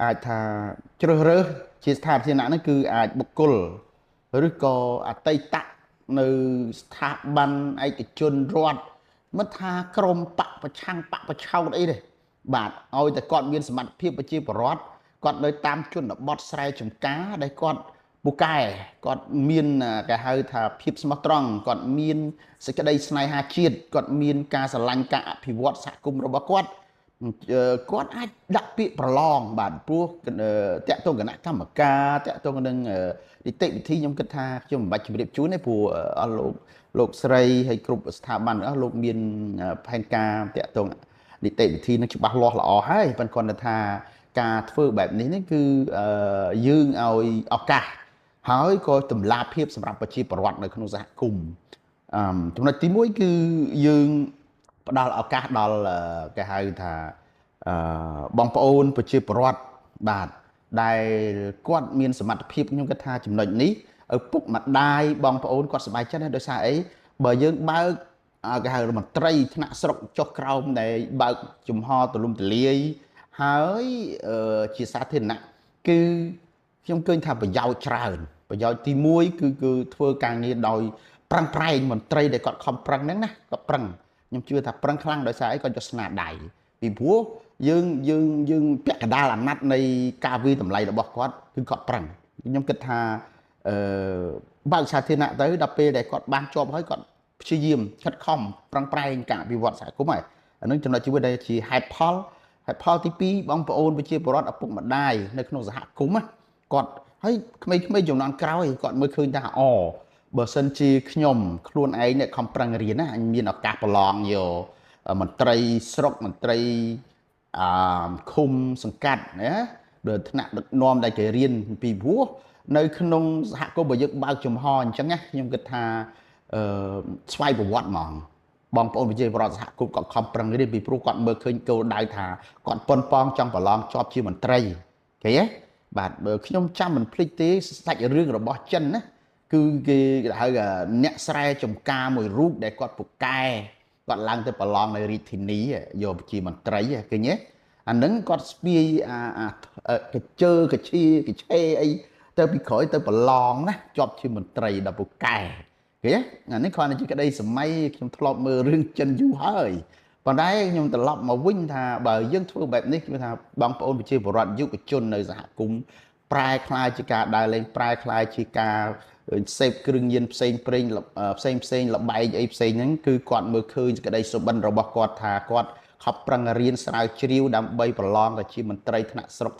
អាចថាជ្រើសរើសជាស្ថាធារណៈហ្នឹងគឺអាចបុគ្គលឬក៏អតីតនៅស្ថាប័នឯកជនរដ្ឋមិនថាក្រមបកប្រឆាំងបកប្រឆោតអីទេបាទឲ្យតែគាត់មានសមត្ថភាពប្រជាពលរដ្ឋគាត់នៅតាមជនបទស្រែចម្ការដែលគាត់ពូកែគាត់មានគេហៅថាភាពស្មោះត្រង់គាត់មានសេចក្តីស្នេហាជាតិគាត់មានការស្រឡាញ់ការអភិវឌ្ឍសហគមន៍របស់គាត់គាត់អាចដាក់ពាក្យប្រឡងបាទព្រោះតាក់ទងគណៈកម្មការតាក់ទងនឹងនីតិវិធីខ្ញុំគិតថាខ្ញុំមិនបាច់ជម្រាបជូនទេព្រោះអស់លោកស្រីហើយគ្រប់ស្ថាប័នអស់លោកមានផែនការតាក់ទងនីតិវិធីនឹងច្បាស់លាស់ល្អហើយប៉ុន្តែគាត់ថាការធ្វើបែបនេះនេះគឺយើងឲ្យឱកាសហើយក៏តម្លាភាពសម្រាប់ប្រជាពលរដ្ឋនៅក្នុងសហគមន៍ចំណុចទី1គឺយើងផ្ដល់ឱកាសដល់គេហៅថាបងប្អូនប្រជាពលរដ្ឋបាទដែលគាត់មានសមត្ថភាពខ្ញុំគិតថាចំណុចនេះឪពុកម្ដាយបងប្អូនគាត់សប្បាយចិត្តដោយសារអីបើយើងបើកគេហៅមន្ត្រីថ្នាក់ស្រុកចុះក្រោមដែលបើកចំហទលំទលាយហើយជាសាធារណៈគឺខ្ញុំឃើញថាប្រយោជន៍ច្រើនប្រយោជន៍ទី1គឺធ្វើការងារដោយប្រឹងប្រែងមន្ត្រីដែលគាត់ខំប្រឹងហ្នឹងណាគាត់ប្រឹងខ្ញុំជឿថាប្រឹងខ្លាំងដោយសារអីគាត់យកស្នាដៃពីព្រោះយើងយើងយើងពាក់កណ្ដាលអាណត្តិនៃការវិតម្លៃរបស់គាត់គឺគាត់ប្រឹងខ្ញុំគិតថាបើកសាធារណៈទៅដល់ពេលដែលគាត់បានជាប់ហើយគាត់ព្យាយាមខិតខំប្រឹងប្រែងការអភិវឌ្ឍសហគមន៍ហើយអានឹងចំណុចជីវិតដែលជាហេតុផលហេតុផលទី2បងប្អូនប្រជាពលរដ្ឋឪពុកម្ដាយនៅក្នុងសហគមន៍គាត់ហើយក្មេងៗចំនួនក្រោយគាត់មើលឃើញថាអូបើសិនជាខ្ញុំខ្លួនឯងនេះខំប្រឹងរៀនណាអញមានឱកាសប្រឡងយកមន្ត្រីស្រុកមន្ត្រីឃុំសង្កាត់ណាដល់ថ្នាក់ដឹកនាំដែលគេរៀនពីព្រោះនៅក្នុងសហគមន៍បើយើងបើកចំហអញ្ចឹងណាខ្ញុំគិតថាស្វ័យប្រវត្តិហ្មងបងប្អូនប្រជាពលរដ្ឋសហគមន៍ក៏ខំប្រឹងរៀនពីព្រោះគាត់មើលឃើញគោលដៅថាគាត់ប៉ុនប៉ងចង់ប្រឡងជាប់ជាមន្ត្រីឃើញទេបាទបើខ្ញុំចាំមិនភ្លេចទេសាច់រឿងរបស់ចិនណាគឺគេហៅអ្នកស្រែចំការមួយរូបដែលគាត់ពូកែគាត់ឡើងទៅប្រឡងនៅរាជធានីយកជាមន្ត្រីឃើញទេអានឹងគាត់ស្ពាយអាកជើកឈីកឆេអីទៅពីក្រោយទៅប្រឡងណាជាប់ជាមន្ត្រីដល់ពូកែឃើញទេអានេះគ្រាន់តែជាក្តីសម័យខ្ញុំធ្លាប់មើលរឿងចិនយូរហើយប៉ុន្តែខ្ញុំត្រឡប់មកវិញថាបើយើងធ្វើបែបនេះគឺថាបងប្អូនប្រជាពលរដ្ឋយុវជននៅសហគមន៍ប្រែក្លាយជាការដើរលេងប្រែក្លាយជាការសេពគ្រឿងញៀនផ្សេងប្រេងផ្សេងផ្សេងលបែងអីផ្សេងហ្នឹងគឺគាត់មើលឃើញសេចក្តីសុបិនរបស់គាត់ថាគាត់ខំប្រឹងរៀនស្រាវជ្រាវដើម្បីប្រឡងទៅជាមន្ត្រីថ្នាក់ស្រុក